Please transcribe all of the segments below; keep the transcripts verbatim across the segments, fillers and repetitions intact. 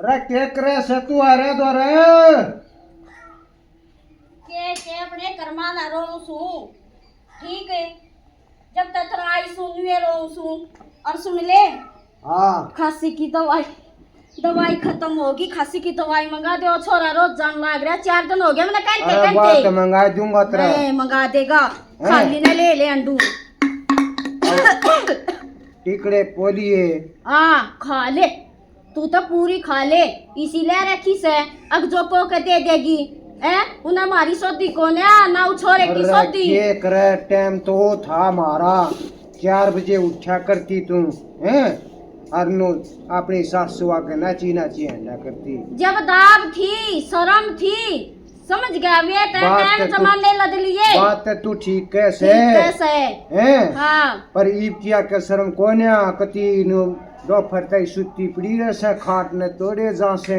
अरे के करे से तू आ रे दो रे? के, के अपने कर्मा ना रोऊं सूं, ठीक है? जब तक तेरा आई सूं, नुए रोऊं सूं। और सुन ले, हाँ। खांसी की दवाई, दवाई खत्म होगी, खांसी की दवाई मंगा दे। ओ छोरा रोज जान लाग रहा, चार दिन हो गया मैंने कहते, अरे कहते। बात मंगा दूंगा तेरा। नहीं, मंगा देगा। हैं? खाली ना ले ले अंडू। टिकड़े पोलिए। हाँ, खा ले। तू तो पूरी खा ले, इसी ले रखी से, अगजोको के दे देगी। हैं? उन्हें हमारी सोधी कोन्या, ना उ छोरे की अरे सोधी। के करे, टाइम तो था हमारा, चार बजे उठा करती तू, हैं? और नु अपनी सासू आके नाची नाची हंडा करती। जब दाब थी, शर्म थी, समझ गया वे, ते बात टाइम ते तू, जमाने लद लिए। बात ते तू ठीक कह से। ठीक कह से। हैं? हाँ। पर ईब किया के शर्म कोन्या, कती नु दोपहर तक सुत्ती पड़ी रह से, खाट ने तोड़े जा से।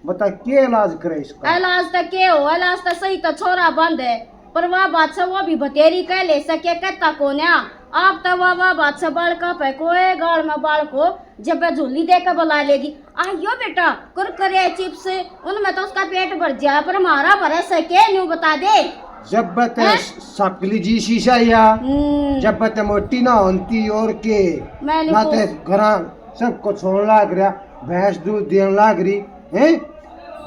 बता के इलाज करे इसका? इलाज तो के हो, इलाज तो सही तो छोरा बंद है, पर वह बात से वो भी बतेरी कह ले सके, कहता कोन्या। आप तो वह, वह बात से बालका पे कोए गाल में बालको जब वह झोली दे के बुला लेगी, "आइयो बेटा, कुरकुरे, चिप्स, उनमें तो उसका पेट भर जा, पर हमारा भरे से के, न्यू बता दे।" जब ते हैं? सकली जी शीशा या, हम्म। जब ते मोटी ना होती और के, मैंने ना कुछ ते घरा सब कुछ होने लाग रहा, भैंस दूध देने लाग रही, हैं?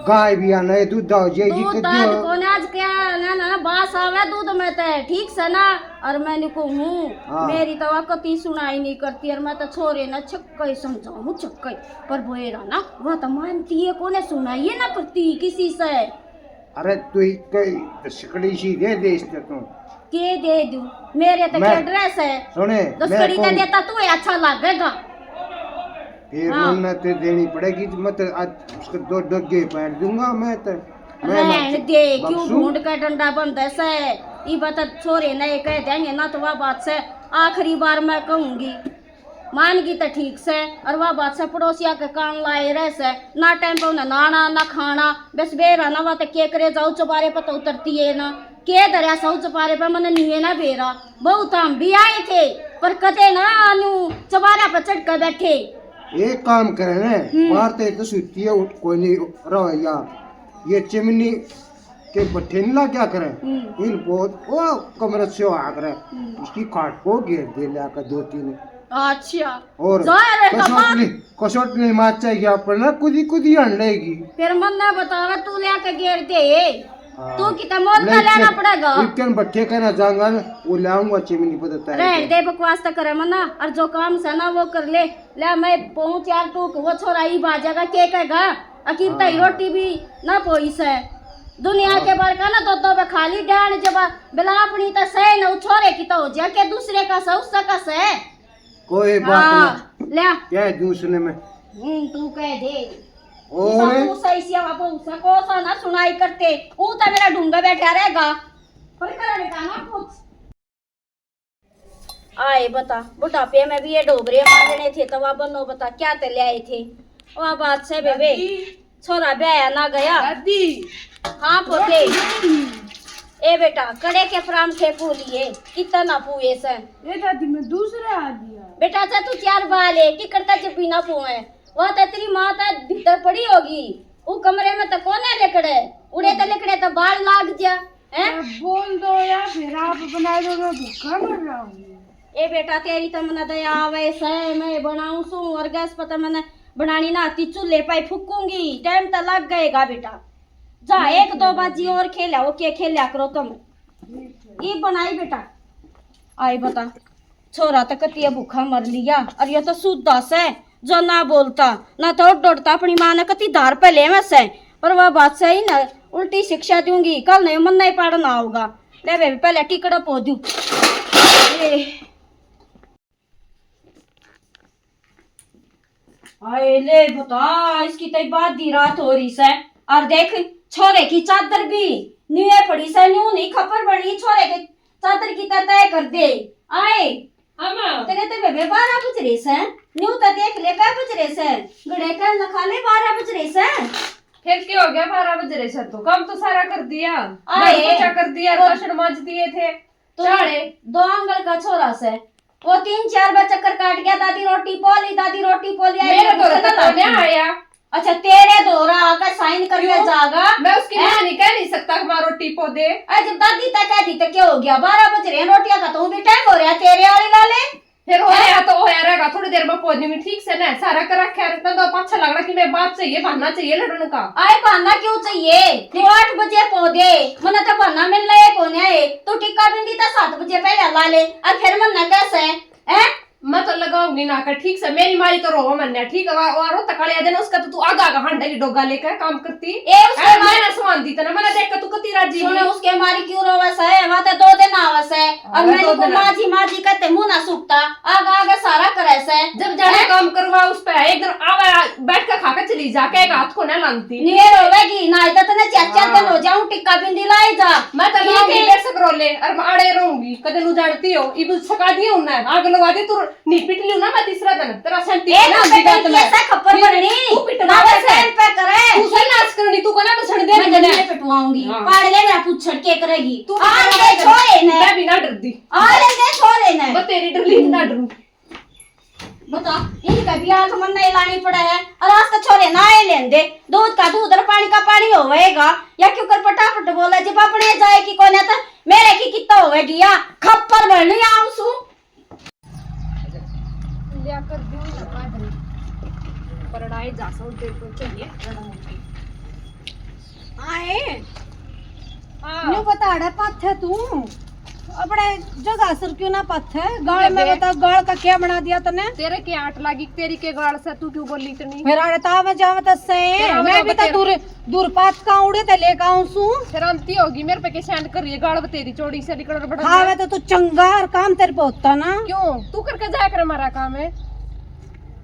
गाय भी आना है, दूध दाओ, ये दूध दिक्कत दाद दियो। कोने आज क्या ना, ना, बास आवे दूध में ते, ठीक से ना? और मैं निको हूँ, हाँ। मेरी तो वह कती सुनाई नहीं करती, और मैं तो छोरे ना छक्का ही समझाऊँ, छक्का ही। पर बोएरा ना, वह तो मानती है, कोने सुनाई है ना करती किसी से। अरे तू ही कई सिकड़ी सी दे दे इसके तू। के दे दूं? मेरे तो मैं, क्या ड्रेस है? सुने, दस मैं कड़ी का कौन देता तू ही अच्छा लगेगा। फिर हाँ। मन्नत देनी पड़ेगी, मत आज उसके दो डगे पैर दूंगा मैं तो। मैं रहन मत दे, क्यों बक्सू? ढूंढ के डंडा बंदे से? ई बात छोरे ने कह देंगे ना तो वह बात से आखिरी बार मैं कहूंगी। मान गई तो ठीक से, और वह बात से पड़ोसिया के कान लाए रह से, ना टाइम पे उन्हें नहाना, ना खाना, बस बेरा ना, वह तो के करे जाओ, चबारे पे तो उतरती है ना, के धरया सौ चबारे पे, मने नहीं है ना बेरा। बहुत हम भी आए थे, पर कदे ना आनू चबारा पे चढ़ के बैठे। एक काम करे ना, हम्म। बाहर ते तो सुती है, उठ कोई नहीं रहो यार, ये चिमनी के बट्ठे नहीं लग क्या करे, हम्म। इन बहुत वो कमरे से आ करे, हम्म। इसकी खाट को घेर दे लाकर दो तीन। अच्छा। और जा रे कसौटली, कसौटली मार चाहिए अपन ना, कुदी कुदी हंडेगी। फिर मन ना बतावे, तू लेके घेर दे। हाँ। तू कितना मोल का ले लेना चल, पड़ेगा। इकन बट्ठे कहना जाऊंगा ना, वो ले आऊंगा चिमनी पे तो तैयार रहन कर। दे, बकवास तो करे मना, और जो काम से ना वो कर ले। ले मैं पहुंच यार, तू वो छोरा ही बाजेगा, के कहेगा? अकीब हाँ। तई रोटी भी ना पोई से। दुनिया हाँ। के बार का ना दो दो पे खाली डांड जब बिला अपनी तो सह न, छोरे की तो हो जा के दूसरे का से, उससे का से। कोई बात हाँ, ना। ले। क्या है दूसरे में? हम्म, तू कह दे। और? तू सही सिया बापू, उसे को सा ना सुनाई करते। ऊ तो मेरा ढूंगा बैठा रहेगा। पर करे बेटा ना कुछ। आए बता, बुढ़ापे में भी ये डोबरे मांगने थे, तो वह बनो बता, क्या ते ले आए थे? वह बात से बेबे, दादी। छोरा ब्याया ना गया। दादी। हाँ पोते। रोटी नहीं। ए बेटा, कड़े के परांठे पू लिए, कितना ना पुए से। ए दादी, मैं दूसरे आ दिया। बेटा, जा तू चार बाल है, कि करता जब भी ना पुए। वह तो तेरी माँ तो भीतर पड़ी होगी, वो कमरे में तो कोने लिकड़े, उड़े तो लिकड़े तो बाल लाग जा। हैं? अब बोल दो या फिर आप बना दो, मैं भूखा मर रहा हूँ। ए बेटा, तेरी तो मने दया आवे से, मैं बनाऊं सूं, और गैस पर तो मने बनानी ना आती, चूल्हे पे ही फूकूंगी, टाइम तो लग गएगा बेटा। जा, एक दो बाजी और खेला, वो के खेला करो तुम। ये बनाई बेटा। आई बता। छोरा तो कतिया भूखा मर लिया, और ये तो सूदा से, जो ना बोलता, ना तो डोडता, अपनी माँ ने कति धार पे लेवे से, पर वह बात सही ना, उल्टी शिक्षा दूंगी, कल नहीं मन नहीं पड़ना होगा। ले बेबी, पहले टिकड़ा पो दू। ए। हाय ले बता, इसकी तो आधी रात हो रही से। और देख, छोरे की चादर भी न्यूए पड़ी से, न्यू नहीं खपर बनी, छोरे के चादर की तो तय कर दे। आए, हाँ माँ। तेरे तो बेबे बारह बज रहे से, न्यू तो देख ले कै बज रहे से, घड़े के लखा ले बारह बज रहे से। फिर क्या हो गया, बारह बज रहे से तो काम तो सारा कर दिया, आए। झाड़ू पोछा कर दिया, और बासन मांज दिए थे। तो चाले। दो आंगल का छोरा से, वो तीन चार बार चक्कर काट गया, दादी रोटी पोली, दादी रोटी पोली, आई मेरे मेरे को को तो तो कोन्या आया। अच्छा, तेरे धोरा आकर साइन करके क्यों? जागा। मैं उसकी हैं? माँ नहीं कह नहीं सकता कि माँ रोटी पो दे। अरे, जब दादी तक कह दी तो क्या हो गया? बारह बज रहे हैं, रोटियां का तो भी टाइम हो रहा है तेरे वाली लाले। फिर हो हैं? रहा तो हो रहेगा, थोड़ी देर में पो दूंगी, ठीक से ना? सारा कर रखा है, इतना तो पाछा लग रहा कि मैं बात चाहिए, बहाना चाहिए लड़ने का। आए, बहाना क्यों चाहिए? तू आठ बजे पो दे, मन्ने तो बहाना मिलना है कोने है। तू टिक्का बिंदी तो सात बजे पहले ला ले, और फिर मन्ने कैसे, हैं? मैं तो लगाऊंगी ना कर, ठीक से? मेरी मारी तो रोवा मन्ने, ठीक है? वा-, वा रोता काले आ जाना, उसका तो तू आगा आगा हांडे की डोगा लेकर काम करती। ए, उसके हैं, मारी मैं ना सुहान दी तना, मैंने देख के तू कती राजी सुने, हुई। उसके मारी क्यों रोवे से? वहाँ तो दो दिन आवे से। और हाँ, मैं दो इनको दिन आवे। माँ जी, माँ जी कहते मुंह ना सूखता, आगा आगा सारा करे से। जब जाने हैं? काम करवा उस पे, एक दिन आवे, बैठ के खा के चली जा, के एक हाथ को ना लांगती। नहीं रोवेगी ना, इधर तने चार चार हाँ। दिन हो जाऊं, टिक्का बिंदी लाई जा। मैं तो ठीक लाऊंगी है। बेशक रोले, और मैं आड़े रहूंगी, कदे नु जानती हो, इब सका दियो ना, आग लगा दे तू। नहीं पिट लियो ना मैं तीसरा दिन, तेरा सेंटी ए, ना तू अंधी बात पिटवाऊंगी, में। ऐसा खप्पर नहीं, भरनी। तू पिटवा ना वैसे। टाइम पे करे। तू सही नाश करनी, तू को ना बसण दे मैं मैंने। नहीं पिटवाऊंगी। हाँ। पाड़ ले मेरा पूछड़ के करेगी। तू आ पिटवा ले ना। छोरे ने। मैं भी ना डरदी। आ ले छोरे ने। वो तेरी डरली ना डरू। बता, इनका भी आंख मन नहीं लानी पड़ा है। और आज तो छोरे ना ही लेंदे। दूध का दूध और पानी का पानी होवेगा। या क्यों कर पटापट बोला, जब अपने जाए की कोने तो मेरे की कितना होवेगी या खप्पर भरनी आऊं सू। लिया कर दूं ना पादरी। पर अड़ाई जा सौ डेढ़ सौ चाहिए। आए। हाँ। न्यू बता, अड़े पाथे तू। अपने जगह सर क्यों ना पाथे? गाल में बता, गाल का क्या बना दिया तने? तेरे के आट लागी, तेरी के गाल से, तू क्यों बोली इतनी? फिर अड़े ताव जाव तो से, तेरा मैं भी तो बतेरा। दूर दूर पात का उड़े ते लेके आऊं सू। शर्मती होगी, मेरे पे के सेंड कर रही है, गाल बतेरी चौड़ी से निकल बड़ा। हाँ, वे तो तू चंगा और काम तेरे पे होता ना। क्यों? तू करके जाया कर हमारा काम है।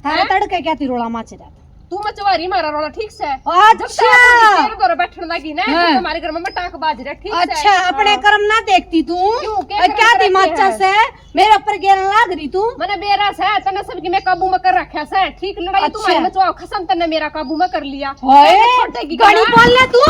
थारे हैं? तड़के क्या ती रोला माचे जाता? तू मचवारी मारा रोला, ठीक से? अच्छा। जब तेरे तेरे दौरे बैठन लगी ना, हाँ। तो हमारे घर में मटाक बाज रहा, ठीक से? अच्छा, अपने हाँ। कर्म ना देखती तू। क्यों? क्या और कर्म क्या कर रखे दिमाग हैं? से? मेरे ऊपर गेरन लाग रही तू। मने बेरा से, तने सबकी मैं काबू में कर रखा से। ठीक लड़ाई अच्छा। तुम्हारी मचवाओ, खसम तन्ने मेरा काबू में कर लिया। हाय, मैं छोटे की घणी बोल ले तू।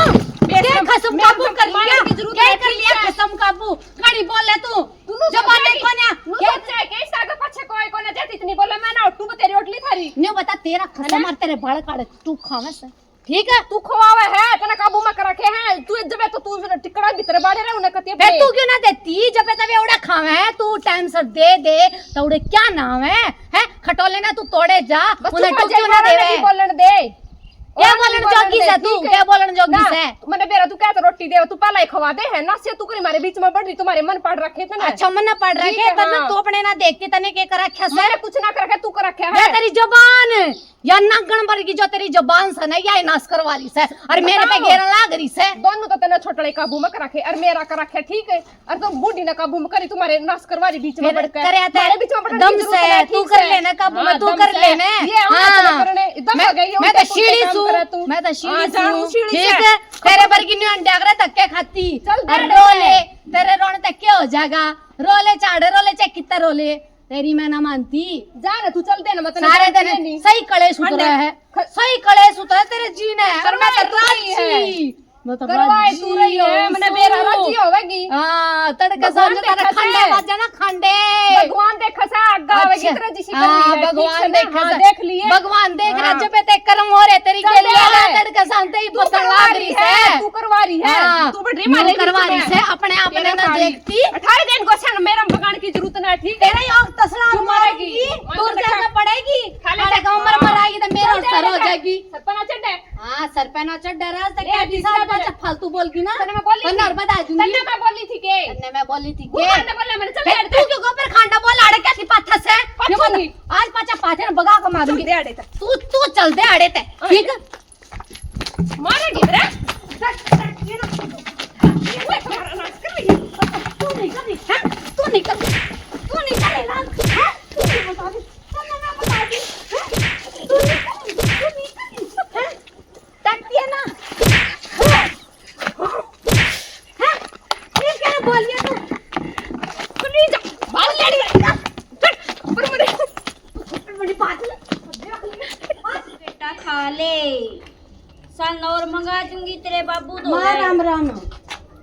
के खसम काबू कर लिया? के कर लिया खसम काबू? घणी बोल ले तू। जबान नहीं कोन्या। के चाहे के साग पाछे कोई कोने जाती इतनी बोले, मैं ना उठूं तेरी ओटली थारी। न्यू बता, तेरा खसम और तेरे बाल काढ़े तू खावे से। ठीक है, तू खवावे है, तने काबू में कर रखे हैं। तू जब तो तू टिकड़ा भीतर बाड़े रहे, उन्हें कती फिर तू क्यों ना देती? जब तब एवड़ा खावे है, तू टाइम से दे दे, तो उड़े क्या नाम है? हैं? खटोले ना तू तोड़े जा, बस उन्हें तू क्यों ना देवे? बोलन दे। क्या बोलन जोगी से तू? क्या बोलन जोगी से? मैंने बेरा तू क्या तो रोटी दे, तू पहला ही खवा दे है ना, से तू करी मारे बीच में बढ़ रही, तुम्हारे मन पड़ रखे थे ना। अच्छा, मन पड़ रखे, तने हाँ। तू अपने ना देखती, तने के कर रखा से? मैंने कुछ ना कर रखा, तू कर रखा है। तेरी जबान या नागण वर्गी जो तेरी जबान से ना, या नाश करवा रही से, और मेरे पे घेरा लाग रही से। दोनों तो तने छोटले काबू में कर रखे, और मेरा कर रखे, ठीक है, और तुम बूढ़ी ना काबू में करी, तुम्हारे नाश करवा रही बीच में बढ़ के। करे आते हमारे बीच में बढ़ने की दम जरूरत से, नहीं, तू ठीक कर से। लेना काबू में, हाँ, तू दम कर से। लेना। ये हम हाँ। करने, दम मैं, आ गई, मैं तो उनके काम सीढ़ी करे तू। मैं तो सीढ़ी हाँ, जाऊँ सूं, सीढ़ी ठीक से। है, तेरे वर्गी न्यू अंडे अगरे धक्के खाती। चल, और दे रो दे। ले, तेरे रोने तक क्या हो जाएगा? रो ले, चाड़े रो ले, चाहे कितना रो ले। तेरी मैं ना मानती। जा ना तू, चल दे ना, मतलब सारे दिन सही कलेश उतरा है, सही कलेश उतरा है तेरे जी ने। और मैं तो राजी, मैं तो करवाए तू रही है, मैंने बेरा राजी होवेगी। हाँ, तड़के सामने तेरे खंडे बाजे ना, खंडे। भगवान देखे से आगे आवेगी तेरे जिसी कर रही है, भगवान देखे से, देख लिए। भगवान देख रहा जब ते कर्म हो रहे तेरी के लिए, तड़के सामने ही पता लाग रही है, तू करवा रही है, तू बढ़ रही, मैं करवा रही है, अपने आप ने ना देखती। अठारह दिन को सन मेरा पकाने की जरूरत ना, ठीक है? तेरा ही आग तसला मारेगी, दूर जाना पड़ेगी। खाले अरे गांव मर मराएगी तो मेरा सर हो जाएगी। सर पे ना चढ़े। हाँ, सर पे ना चढ़, डरा से क्या दिशा में अच्छा फालतू बोल गई ना। तन्ने मैं बोली थी। बता दूंगी। तन्ने मैं बोली थी के? तन्ने मैं बोली थी के? तन्ने बोला मैंने, चल तू क्यों ऊपर खांडा बोल, आड़े क्या थी पाथा से? आज पाछा पाथे ना बगा के मारूंगी। तू, तू चल दे आड़े ते, ठीक है? मारेगी रे। तू नहीं कर रही, हैं? तू नहीं कर रही, तू नहीं कर रही, हैं? तू नहीं बता रही, तू नहीं बता रही, हैं? तू नहीं कर रही, तू नहीं कर रही, हैं? डरती है ना? हैं? ये क्या बोल लिया तू? तू नहीं जा, भाग ले रही है। चल, ऊपर मुड़े। बड़ी बात है। बेटा खा ले। सन और मंगा दूंगी तेरे बाबू धोले। माँ राम राम।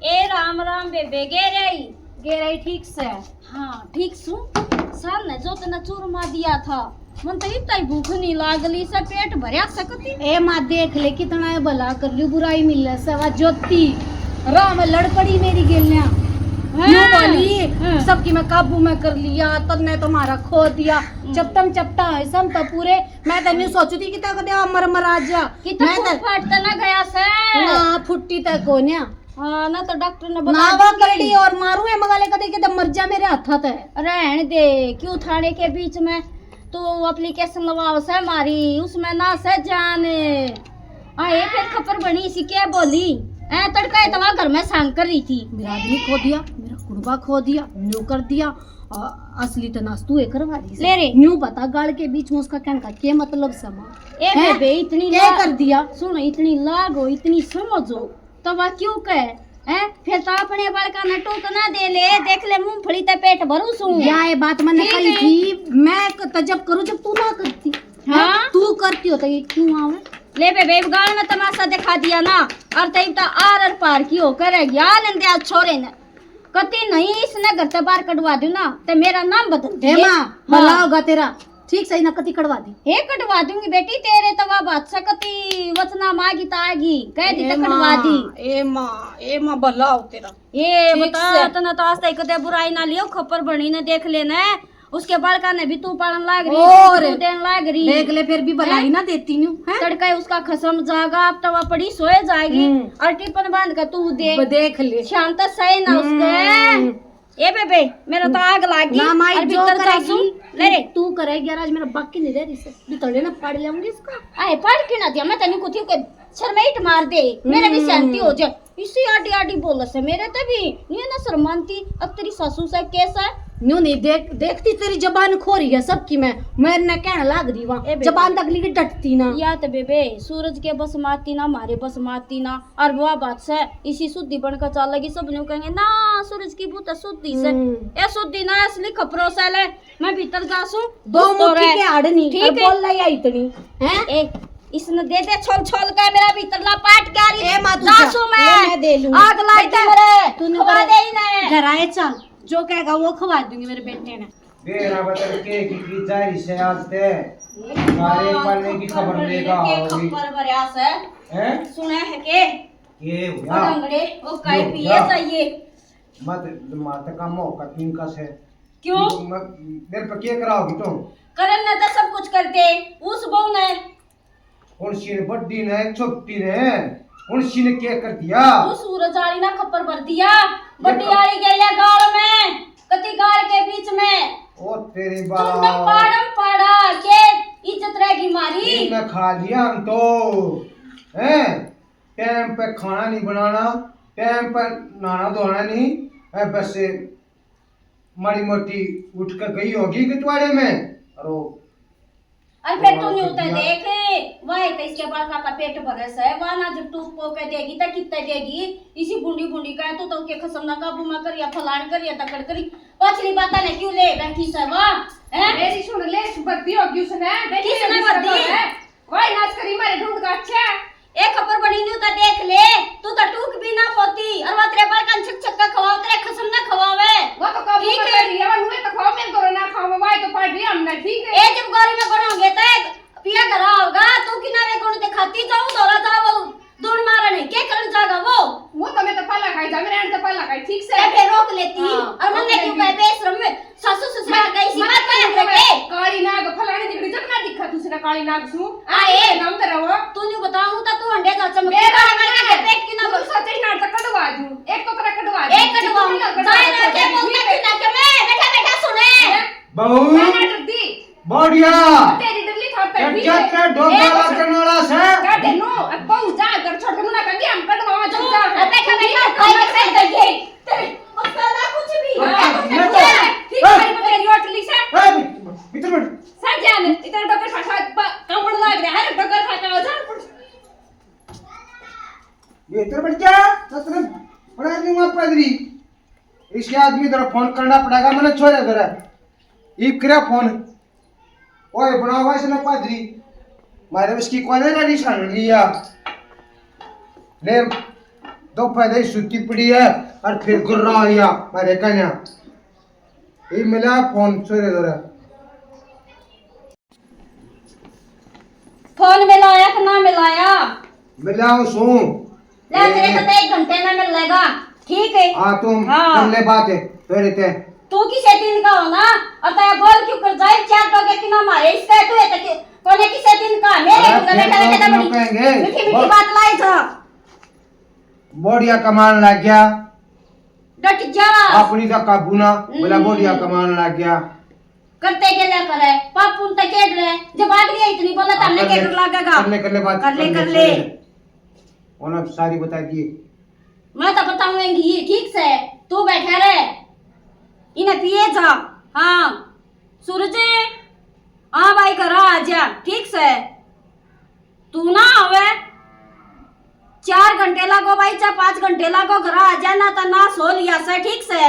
ए राम राम बेबे, गेरे आई? गेरे आई ठीक से। हाँ, ठीक सू। सन ने जो तने चूरमा दिया था, मन तो इतना ही भूख नहीं लागली से, पेट भरया सकती। ए माँ, देख ले कितना है भला कर लियो, बुराई मिले से वा ज्योति। राह में लड़ पड़ी मेरी गेल्या। हाँ। यूं बोली, हाँ। सबकी मैं काबू में कर लिया, तन्ने तो मारा खो दिया। हम्म। चपटम चपटा है सब तो पूरे। मैं तो न्यू सोचू थी कि तक दे मर मर आ जा। कितना मैं फूट तो फाट तो ना गया से। ना, फुट्टी तक कोन्या। हाँ, ना तो डॉक्टर ने ना बता वा दूंगी। करड़ी और मारू है मगाले कदे के मर जा मेरे हाथा ते। रहन दे, क्यों थाने के बीच में तू एप्लीकेशन लवाओ से मारी, उसमें ना से जान। आए फिर खबर बनी सी क्या बोली? ए तड़का इतना घर में सांग कर रही थी। मेरा आदमी खो दिया, मेरा कुड़बा खो दिया, न्यू कर दिया। आ, असली तो नास तू ही करवा रही से। ले रे। न्यू बता गाल के बीच में उसका कहने का क्या मतलब से माँ? ए हैं? बेबे, इतनी क्या ला-, कर दिया? सुन, इतनी लाग हो, इतनी समझ हो, तो वह क्यों कहे? हैं? फिर तो अपने बालका ने टूक ना दे ले, देख ले मूंगफली ते पेट भरू सूं। या ये बात मैंने ठीक कही है। थी, मैं क-, तो जब करूँ जब तू ना करती। हाँ? हैं? तू करती हो तो ये क्यों आवे? ले बेबे, गाल में तमाशा दिखा दिया ना, और तब तो आर और पार की हो करेगी। आ लेंदे आज छोरे ने। कती नहीं इसने घर से बाहर कढ़वा दूं ना, ते मेरा नाम बदल ए दिए। माँ, हाँ। भला होगा तेरा। ठीक सही ना कती कढ़वा दी। हे कढ़वा दूंगी बेटी, तेरे तो वा बात से कती वचना मागी तागी, कह दी ए तो कढ़वा माँ, दी। ए माँ, ए माँ, भला हो तेरा। ये ठीक बता, से। तने तो आज तक कदे बुराई ना लियो, खप्पर बनी ने देख लेना। उसके बालका ने भी तू पालन लाग रही, और तू देन लाग रही। देख ले, फिर भी भलाई हैं? ना देती न्यू, हैं? तड़का ही उसका खसम जागा, अब तो वह पड़ी सोए जाएगी। हम्म। और टिफिन बांध के तू दे। ब-, देख ले। शाम तो सही ना उसके। हम्म। ए बेबे, मेरा तो आग लाग गई। ना माई, और जो भीतर करेगी, जासू, ले रे। तू करेगी, आज मेरा बाकी नहीं रह रही से। भी थोड़े ना पाड़ लेऊंगी इसका। आए, पाड़ के ना दिया, मैं तन्नू को थी के सर में ईंट मार दे, मेरे भी हम्म। शांति हो जाए। इसी आडी आडी बोल से मेरे ते भी नहीं है ना शर्मानती। अब तेरी सासू से कैसा है? न्यू नहीं देख, देखती तेरी जबान खो रही है सबकी। मैं, मैं ने कहने लाग रही वहाँ। ए बेबे। जबान तक लेके डटती ना। या तो बेबे, सूरज के बस माती ना, मारे बस माती ना। और वह बात से इसी शुद्धि बनकर चाल लगी, सब न्यू कहेंगे ना, सूरज की बूत शुद्धि से। हम्म। ए शुद्धि ना, असली खपरो से ले। मैं भीतर जासू, दो मुट्ठी के हाड़ नहीं, ठीक है? बोल लाई इतनी, हैं? ए, इसने दे दे छोल छोल का, मेरा भीतर ना पाट क्या रही। ए माँ, तू जासू जा। मैं। ले, मैं दे लूंगी। आग लाग दे मेरे। तू खवा दे इन्हें। घर आए चल, जो कहेगा वो खवा दूंगी मेरे बेटे ने। बेरा बतर के की की जारी से आज ते। सारे पालने की खबर लेगा आओगी। खबर भरया से। हैं? सुना है के? के हुआ? बड़ंगड़े, वो काई पिए चाहिए। मत, मत काम हो कठिन का से। क्यों? म-, मेरे पे के कराओगी तुम? करन ने तो सब कुछ कर दे, उस बहू ने। कौन सी ने, बड्डी ने, छोटी ने, कौन सी ने के कर दिया? उस सूरज आली ना खप्पर भर दिया, बड्डी आली गेल्या गाल में, कती गाल के बीच में। ओ तेरी बात। पाड़म पाड़ा के इज्जत रहेगी मारी। इनने खा लिया हम तो, हैं? टाइम पे खाना नहीं बनाना, टाइम पे नहाना धोना नहीं, ए, बस से माड़ी मोटी उठ के गई होगी गुरुद्वारे में, और वो अरे फिर तू न्यू ते देख, वाह, तो इसके बालका का पेट भरे से, वाह ना, जब टूक पो के देगी तो कितने देगी? इसी बुंडी बुंडी का तू तो के खसम ना काबू में करिया, फलान करिया, तकड़ करी, पछली बात ने क्यों ले बैठी से, वाह, हैं? मेरी सुन ले, बद्दी होगी उसने, देखी किसने बद्दी? भाई नाच करी मारे ढूंढ का। अच्छा, एक खबर बनी न्यू तो देख ले, तू तो टूक भी ना पोती, और वो तेरे बालकन छक छक का खवाओ, तेरे खसम ना खवावे। वो तो कब ठीक है। कर रही है, वो नुए तो खवाओ, मैं तो ना खाओ, वाई तो पड़ रही हमने, ठीक है। ए, जब गौरी में बनोगे तो पिया घर आओगा, तू किनारे गुण दिखाती जाऊं, धोरा जाओ, दून मारने, के करण जागा वो? वो तो मैं तो पहला खाई जा, मेरे आने तो पहला खाई, ठीक से। ए, फिर रोक लेती, हाँ, और रोक मन्ने क्यों लेती। कहे बेशरम में? सासू ससुराल गई सी बात नहीं करके। काली नाग फलानी दिखड़ी जब ना दिखा तुझे ना काली नाग सू। आए। नाम तेरा हो। तू न्यू बताऊं तो तू हंडे जा चमक। मेरा नाम है। पेट की ना तू बोल। सच्चे ही नाटक कटवा दूं। एक तो तेरा कटवा दूं। एक कटवा। जाए ना के बोलता क्यों ना के मैं बैठा बैठा सुने। बहू। मैं ना डरती। बढ़िया। तेरी डरली था पे भी। क्या तेरा डोका ए, करने वाला से? काटे नो, अब बहू जा घर छोड़ के ना कंगे हम कटवा जा। बैठा बैठा खाई के सही गई। तेरे मसाला कुछ भी। हाँ, मैं तो ठीक है, मैं तेरी रोटली से। ए, भीतर बैठ। सज्जन, इतना डगर खा खा प-, कांपड़ लाग रहा है, डगर खा खा जा। भीतर बैठ जा, ससुर बना दूंगा पगड़ी। इसके आदमी तेरा फोन करना पड़ेगा, मैंने छोरे तेरा। ईब करा फोन। ओए, बनावा इसने पादरी। मारे उसकी कोने ना निशान लिया। ले, दो फायदे सुती पड़ी है और फिर गुर्रा आया मारे कन्या। ये मिला फोन छोरे जरा। फोन मिलाया कि ना मिलाया? मिलाऊं सूं। ले, तेरे को तो एक घंटे में मिल लेगा। ठीक है। हाँ, तुम हाँ। कर ले बात है, फिर इतने। तू किसे दिन का हो ना, और तै बोल क्यों कर जाए, चार टोके कि ना मारे, इसका तू है तो कि-, कोने किसे दिन का, मेरे अरे, को फिर बैठा तो बैठा क्यों बड़ी कहेंगे? मीठी मीठी बोल। बात लाई था। बढ़िया कमान लग गया। डट जा। अपनी तो काबू ना, बोला हम्म। बढ़िया कमान लग गया। करते के लिया करे, पापुन तो केड़ रहे, जब आग लिया इतनी बोला, तो हाँ, हमने कर ले, केड़ लागेगा। कर ले, कर ले बात, कर ले, कर ले, कर ले। सुन ले। उन्हें सारी बता दिए। मैं तो बताऊंगी, ठीक से, तू बैठा रहे, इन्हें पिए जा। हाँ, सूरज, हाँ भाई, घर आ जा, ठीक से। तू ना आवे, चार घंटे लागो भाई, चाहे पाँच घंटे लागो, घर आ जा, ना तो ना सो लिया से, ठीक से।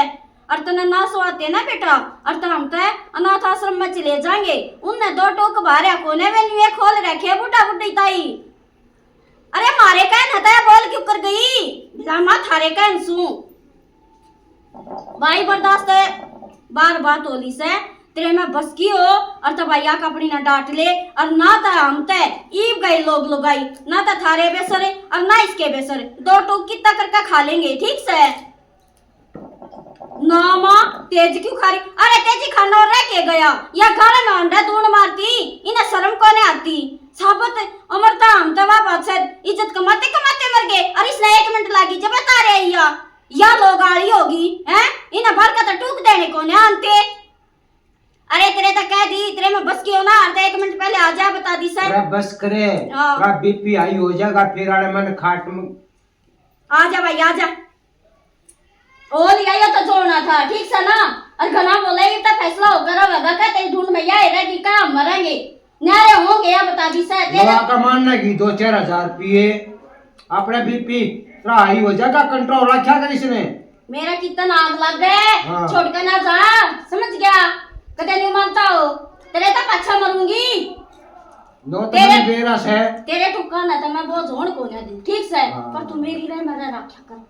और तने ना सोते ना बेटा, और तो हम तो अनाथ आश्रम में चले जाएंगे। उनने दो टोक बाहर कोने में लिए खोल रखे बूढ़ा बूढ़ी ताई। अरे मारे कहन हता बोल क्यों कर गई? बिलामा थारे कहन सू। भाई बर्दाश्त है, बार बात होली से, तेरे में बस की हो, और तो भाई आका अपनी ना डांट ले, और ना तो हम ते ईब गए लोग लुगाई, ना तो थारे बेसर और ना इसके बेसर, दो टोक कितना करके खा लेंगे, ठीक से? ना माँ, तेज क्यों खा रही? अरे तेजी खाना और रह के गया, या गाला में अंडा दून मारती, इन्हें शर्म कोने आती। साबत अमरता हम तो वाह बात से इज्जत कमाते कमाते मर गए, और इसने एक मिनट लागी जब तारे आई या, या लोग आली होगी, हैं? इन्हें भर का तो टूक देने कोने आनते। अरे तेरे तो कह दी, तेरे में बस की हो ना, और तो एक मिनट पहले आ जा, बता दी सर। अरे बस करे, हाँ। तेरा बीपी हाई हो जाएगा, फिर आड़े मन खाट में आ जा भाई, आ जा। ओ लिया, यो तो जोड़ना था, ठीक सा ना? और घना बोला, ये तो फैसला होकर रहेगा, क्या तेरी ढूंढ में या रहेगी, क्या हम मरेंगे? न्यारे होंगे, या बता दी सर, तेरा लोहा का मानना की दो चार हजार रुपये, अपने बीपी हाई हो जाएगा, कंट्रोल रखा कर इसने। मेरा कितना आग लग गए, हाँ। छोड़ के ना जा, समझ गया? कदे नहीं मानता हो, तेरे तो पाछा मरूंगी। नो तो तेरे, मैंने बेरा से। तेरे टुक्का ना तो मैं बोझ होण को ना दूं, ठीक से? हाँ। पर तू मेरी रह, मैं रह रखा कर।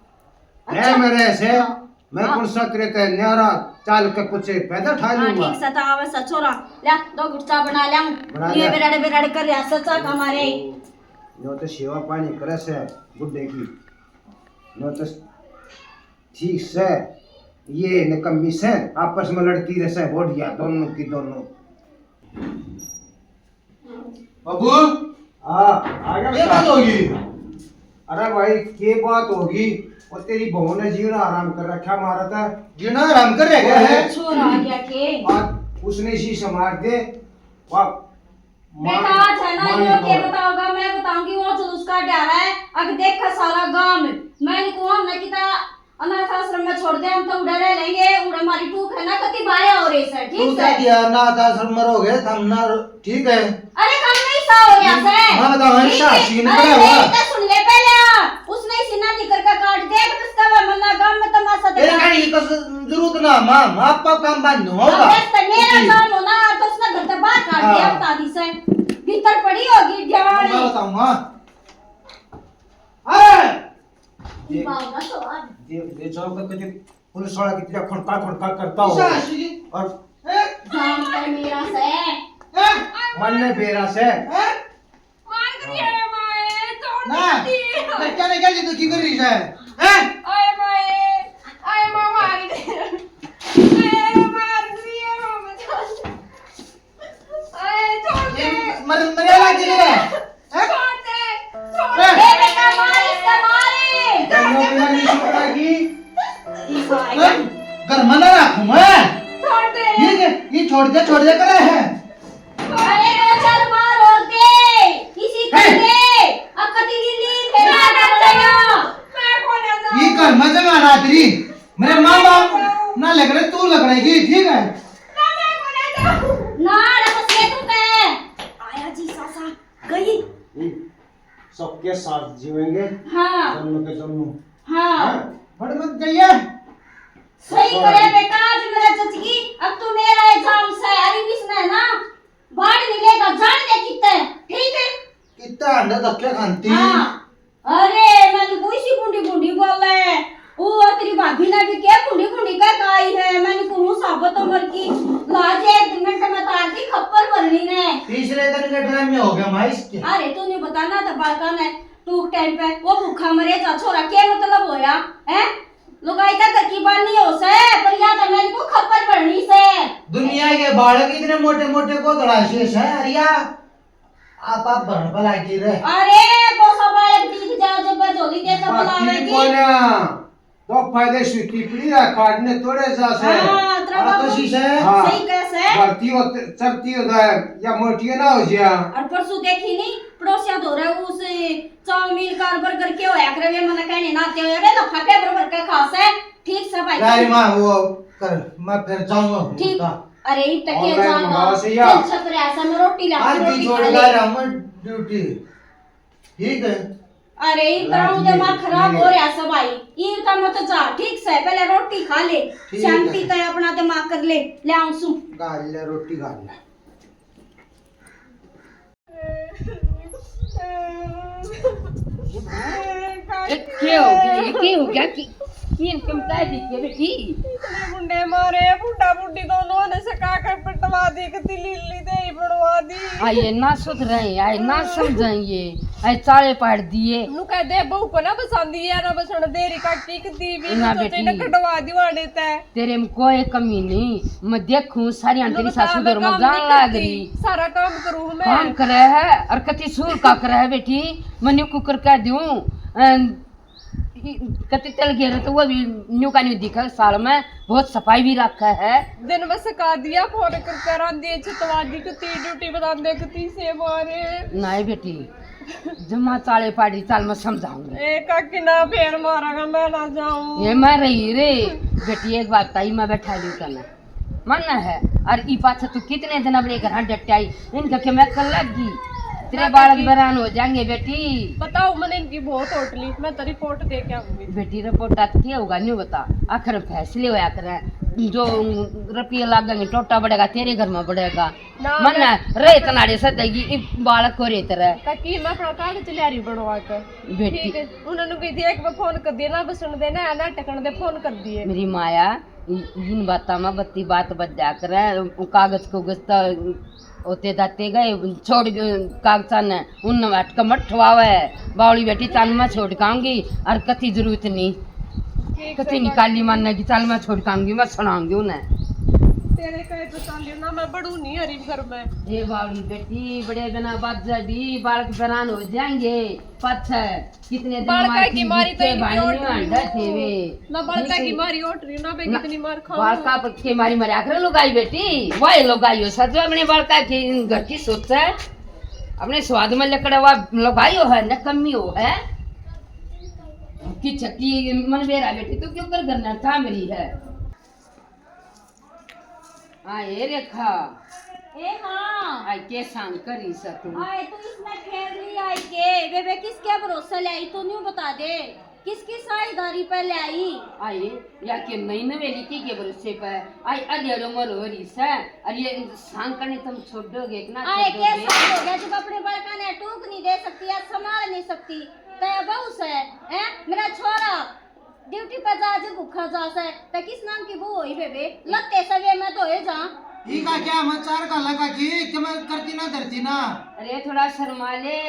रह अच्छा? मेरे से, हाँ। मैं हाँ। कौन सा तेरे ते न्यारा चाल के कुछ पैदा ठा हाँ, लूंगा। ठीक से तो आवे से छोरा। ले, दो घुट चा बना ले। बना ये ले। बेरड़ बेरड़ कर रहा से चा का मारे। यो तो सेवा पानी करे से बुड्ढे की। यो तो ठीक से, ये निकम्मी से, आपस में लड़ती रह से, बोढ़िया दोनों की दोनों। बाबू, हाँ, आ गया ये बेटा। बात होगी? अरे भाई, के बात होगी? और तेरी बहू ने जीना हराम कर रखा मारा था। जीना हराम कर रखा है? छोरा आ गया के? बात उसने इसी से मार दे। वाह। बेटा, आज है ना, मान यो लो। के बताओगा, मैं बताऊंगी, वो जुलूस काट आ रहा है। अब देख सारा गांव, मैं इनको हमने कितना अनाथ आश्रम में छोड़ दे, हम तो उड़े रह लेंगे। उड़े हमारी टूक है ना, कति बाया हो रही सर, ठीक तू से? क्या किया, अनाथ आश्रम में रहोगे, हम ना, ठीक है। अरे, हम नहीं सा हो गया सर। मैं बताऊं, ठीक ऐसा है। सीन अरे, पड़ा हुआ। मेरी तो सुन ले पहले, आ, उसने इसी नानी करके काट दे, तो उसका वो मन्ना गांव में तमाशा तेरे देखा। कहीं तो जरूरत ना, मां, मां, आपका काम बंद हुआ होगा। अब बस तो मेरा जी। काम हो ना, तो उसने घर से बाहर काट दिया, हाँ। बता दी से। भीतर पड़ी होगी, ध्यान मैं है। बताऊंगा। अरे! ये देख, बाबा तो आज। देख, देख, जाओ, कर, कर, पुलिस वाला कितना खड़का, खड़का करता हो। किसा आशी जी? और हैं? जान तो मेरा से। हैं? मन ने बेरा से। हैं? मार करी है माए, तोड़ ना, दी। बच्चा ने क्या जी दुखी कर रही है? हैं? आए माए, आए माँ मार दे। आए मार रही है माँ, बचा। आए, छोड़ दे। ये मर-, मरे वाला दिल है। हैं? छोड़ दे, छोड़ ए! दे। ए बेटा, मार इसका, मार। ये मर नहीं छोड़ेगी। हैं? घर में ना रखूं मैं। छोड़ दे। ये, ये छोड़ दे, छोड़ दे करे है। अरे दो चार मार और दे, इसी कर दे। अब कति लीली, फिर ना, ना, ना, ना। मैं कौन है? ये घर में जगह ना तेरी। मेरे माँ बाप ना लग रहे, तू लग रहेगी, ठीक है? ना, रे बस ये तू कह। आया जी सासा, गई। सबके साथ जीवेंगे, हाँ। जन्म के जन्म। हाँ। हाँ? बड़ मत जाइए। सही करे बेटा, आज मेरा जचगी, अब तू मेरा इल्जाम से, अरे किसने ना, बाढ़ मिलेगा, जान दे कितने, ठीक है? कितना अंडा धक्के खाती। हाँ। अरे, मैं तो कोई सी बुंडी बुंडी बोले। ओ, तेरी भाभी ने भी क्या भूंडी भूंडी कह के आई है? मैंने कहूँ साबत उम्र की लाज, एक मिनट में तार दी खप्पर भरनी ने। तीसरे दिन के ड्रामे हो गए माँ इसके। अरे तू नहीं बताना था बालका ने, टूक टाइम पे वो भूखा मरे जा छोरा, क्या मतलब होया है? लुगाई तक घर की बात नहीं हो से, पर या तो मैंने को खप्पर भरनी से। दुनिया के बालक इतने मोटे मोटे को धड़ाशे है अरिया। आप, आप भरण भला की रे। अरे, कोसा बालक दिख जा, जब मैं झोली दे तो बुला बाकी रही। बोला, तो फायदे सुती पड़ी है, काटने तोड़े जा से। हाँ, तेरा आ तो बाबू शीशे। हाँ। सही कह से। भरती हो, चरती हो जाए, या मोटी ना हो जिया। और परसों देखी नहीं, पड़ोसिया धो रहा उस चाउमीन का और बर्गर के होया करे, वे मना कहने ना आते हो, अरे लफा के बर्गर का खा से, ठीक से भाई। यार माँ, वो कर, मैं फिर जाऊंगा। ठीक। हाँ। अरे, इब तक के online जाना। मंगाओ से या। चल, छप रहा है, मैं रोटी ला, आज रोटी भी छोड़ खा ले। जा रहा हूँ मैं ड्यूटी। ठीक है। अरे, इब ला तरह दिए, दिमाग खराब ठीक हो है। रहा है सब भाई। इब का मत जा, ठीक से, पहले रोटी खा ले। ठीक है। शांति से अपना दिमाग कर ले, ले आऊं सु। खा ले, रोटी खा ले। ये क्या हो गया? ये क्या हो गया? कि, कि इनकम क्या दिखे बेटी? इतने मुंडे मारे, बुड्ढा बुड्ढी दोनों ने सका के पिटवा दी, कती लीली दे ही बनवा दी। आए ना सुधरे, आए ना समझेंगे, आए चाले पाड़ दिए। नु कह दे, बहू को ना बसांदी है, ना बसण दे रही काकी, कती भी ना तो बेटी। तेने कटवा दी वाड़े ते। तेरे में कोई कमी नहीं, मैं देखूं सारी तेरी सासू घर में जान लाग रही। सारा काम करूं मैं। काम करे है और कति सूर का करे है बेटी, मैं न्यू कुकर कह दूं। अन, ई, कति तेल घेरे तो वो भी न्यू का न्यू दिखे, साल में बहुत सफाई भी रखे है। दिन में सका दिया, फोन कर कर आंदी है, छतवा दी, कति ड्यूटी बता दे, कति से मारे। नहीं बेटी, जमा चाले पाड़ी, चाल मैं समझाऊंगी। ए काकी ना, फेर मारेगा, मैं ना जाऊं। ये मैं रही रे बेटी, एक बात ताई मैं बैठा ली तने, मन है। और ई पाछे तू कितने दिन अपने घर डट आई, इनका के मैं कर लग गई, तेरे बालक बरान हो जाएंगे बेटी। बताओ, मैंने इनकी बहुत होटली, मैं तो रिपोर्ट दे के आऊंगी। बेटी, रिपोर्ट के होगा, न्यू बता, आखिर फैसले होया करे, जो रुपये लागेंगे, टोटा बढ़ेगा, तेरे घर में बढ़ेगा। ना, मन मैं रे तनाड़े सदेगी, ई बालक को रे तेरे। ताकि मैं अपना कागज ल्यारी बनवा के। बेटी। ठीक है, उन्होंने कही थी, एक बार फोन कर देना, बसण देना, या ना टकण दे, फोन कर दिए। मेरी माया, इ-, इन बातां में बत्ती बात बद्या करे, कागज कुगज तो होते दाते गए, छोड़ कागजा ने, उन अटक मत ठवावे। बावली बेटी, चल मैं छोड़ काऊंगी, और कति जरूरत नहीं। ठीक कति से निकाली मानने की, चल मैं छोड़ काऊंगी, मैं सुनाऊंगी उन्हें। तेरे कहे तो चाली ना, मैं बड़ू नहीं हरी घर में। ये बावली बेटी, बड़े बिना बाजा दी, बालक बरान हो जाएंगे। पाछे कितने दिन बालका मार की थी, मारी तो जिसके इनकी भाई ओट नहीं नहीं आंडा हो। थे वे। ना बालका की मारी ओट रही, ना मैं ना, कितनी मार खाऊं। बालका के मारी मारी आखिर लुगाई बेटी, वाह लुगाई हो सच अपने बालका के घर की सोच है। अपने स्वाद में लकड़ा वा लुगाई हो है, न कमी हो है। की छक्की मन बेरा बेटी, तू क्यों कर घर ना था मेरी है। हाँ, ए रेखा। ए हाँ। आई के सांग करी सा तू? आए तू इसमें फेर नहीं आई के? बेबे किसके भरोसे ले आई, तू न्यू बता दे। किसकी साझेदारी पे ले आई? आई, या के नई नवेली की के भरोसे पे? आई, अधेरो मर हो रही से। और ये सांग करने तुम छोड़ोगे कि ना आए, छोड़ोगे? के सांग हो गया जब अपने बालका ने टूक नहीं दे सकती या संभाल नहीं सकती? तो ये बहू से, हैं? मेरा छोरा ड्यूटी पे जा, जो भूखा जा से, त किस नाम की बहू होई बेबे? लत्ते सवे में धोए जा। ई का क्या मचार का लगा जी, कि मैं करती ना धरती ना। अरे थोड़ा शर्मा ले,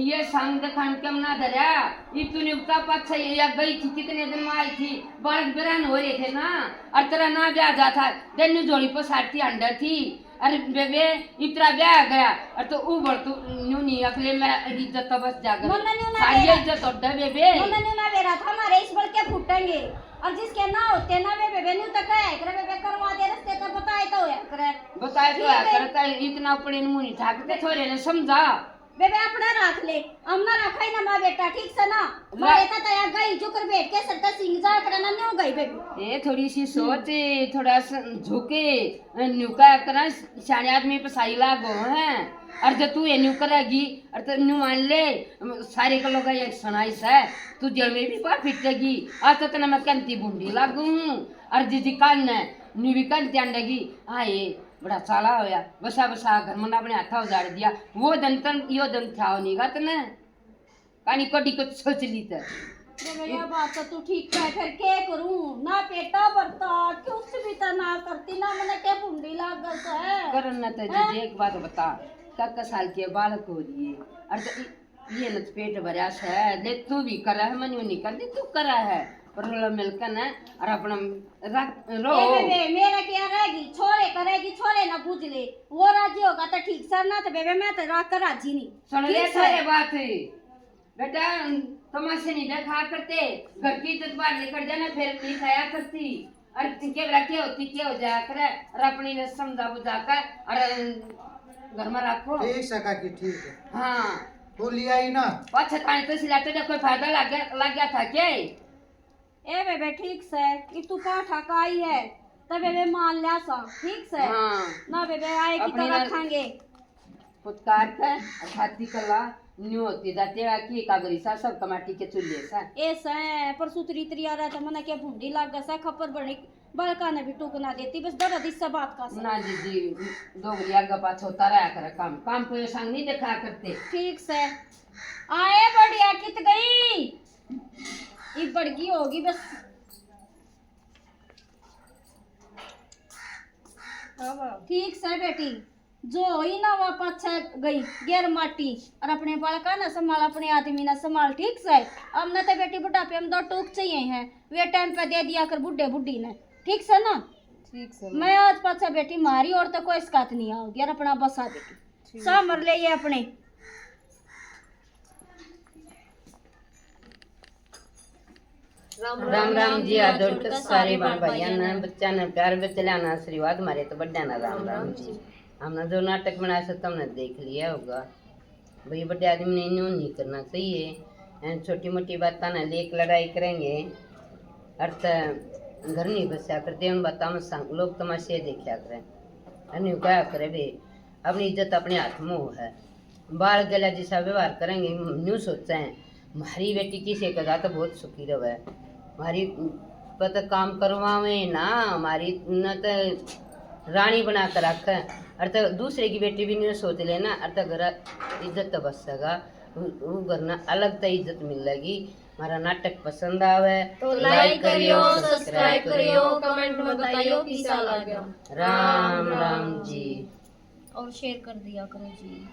ये संग खान के ना धरा। ई तूने उता पाछा ये या गई थी, कितने दिन में आई थी, बालक बेरान हो रहे थे ना, और तेरा ना ब्याह जा था, देनु झोली पर सारती अंडा थी। अरे बेबे, इतरा ब्याह गया, अरे तो ऊ भर तू न्यू नहीं अकले में इज्जत तो बस जाकर। मन्ना न्यू ना सारी बेरा। इज्जत उड्डा बेबे। मन्ना न्यू ना बेरा था, हमारे इस बल के फूटेंगे। और जिसके ना होते ना वे बेबे, न्यू तो कहे करे बेबे, करवा दे रस्ते तो बताए तो होया करे। बताए तो ठीक होया है। करे, तो इतना ऊपर इन मुंह नहीं ठाकते, थोड़े ने समझा। बेबे अपना राख ले, हम ना रखा ही ना माँ बेटा, ठीक से ना? ला- मारे तो तया गई जुकर बैठ के सर तक सिंग जा, अपना ना न्यू गई बेबे। ए, थोड़ी सी सोच, थोड़ा सा झुके, न्यू का करा, सियाने आदमी पे सही लागो है। और जो तू ये न्यू करेगी, और तो न्यू मान ले, सारे को लोग ये सुनाई से, तू जेल में भी पा फिटेगी। आज तो तना मैं कंती भूंडी लागू हूँ, और जीजी कान ने न्यू भी कंती अंडेगी। आए, बड़ा चाला होया, बसा बसा घर मना अपने हाथा उजाड़ दिया। वो दिन तन, यो दिन था नहीं गा तने। कानी कड़ी को सोच ली ते। या बात तो तू ठीक कह, फिर के करूं ना, पेटा भरता, कुछ भी तो ना करती ना, मने के भुंडी लाग गल तो है। करन ना तो हैं? जी, एक बात बता, काका साल के बालक हो लिए, और तो इ-, ये न तो पेट भरा से, ले तू भी करा है, मनु नहीं कर दी, तू करा है, पर रल मिलकर ना, और अपना रख, रो। ए बेबे, मेरा क्या रहेगी, छोरे करेगी, छोरे ना बुझ ले, वो राजी होगा तो ठीक सर, ना तो बेबे मैं तो राख कर राजी नहीं। सुन ले ठीक सर। सारे बात है। बेटा, तमाशे नहीं देखा करते, घर की इज्जत बाहर निकल जाना, फिर नहीं खाया करती। और के बेरा के होती, के हो जाया करे, और अपनी ने समझा बुझा कर, और घर में रखो। ठीक से काकी, ठीक है। हाँ। तू ले आई ना? पाछे ताने तो सिलाते ने कोई फायदा लग गया, लग गया था के? ए बेबे, ठीक से, इब तू पाठा का आई है, तबे वे मान लिया सा, ठीक से? हाँ। ना बेबे, आए की अपनी तरह ना रखांगे। फुटकार के और छाती कला न्यू होती जाती है कि कागरी सा सब टमाटी के चूल्हे सा। ए सै, पर सुतरी तरिया रहा तो मने के भुंडी लाग सा, खप्पर बने, बालका ने भी टूक ना देती, बस दर्द इस बात का सा। ना जी जी, डोगरी आगे पाछे होता रहा करे काम, काम पे संग नहीं देखा करते। ठीक से। आए बढ़िया, कित गई? इब बढ़गी होगी बस। ठीक से बेटी, जो होई ना वा पाछे गई गैर माटी, और अपने बालका ना संभाल, अपने आदमी ना संभाल, ठीक से? अब ना तो बेटी बुढ़ापे में दो टूक चाहिए हैं, वे टाइम पे दे दिया कर बूढ़े बूढ़ी ने, ठीक से ना? ठीक से। मैं आज पाछा बेटी मारी और तो कोई शिकायत नहीं आओगी, और अपना बसा बेटी ठीक। सामर ले ये अपने। राम राम जी, हाथ जोड़ के सारे बहन भाइयां ने, बच्चा ने प्यार बचला ना आशीर्वाद मारे तो बड्डा ना राम राम जी। हमने जो नाटक बनाया सो तुमने देख लिया होगा भाई, बड़े आदमी ने न्यू नहीं करना चाहिए। ऐं छोटी मोटी बातां ने लेक लड़ाई करेंगे, अर्थ घर नहीं बसा करते, उन बातां में संग लोग तमाशे देखा करें, न्यू कहा करे बे, अपनी इज्जत अपने हाथ में हो है। बाल गला जैसा व्यवहार करेंगे, न्यू सोचें, म्हारी बेटी किसे के साथ बहुत सुखी रहे, म्हारी पत काम करवावे ना, म्हारी न त रानी बना के रखे, और तो दूसरे की बेटी भी न्यू सोच लेना, और तो घर इज्जत तो बस सका, वो घर ना अलग तो इज्जत मिलेगी। हमारा नाटक पसंद आवे तो like करियो, subscribe करियो, comment में बताइयो किसा लगा। राम राम जी। और share कर दिया करो जी।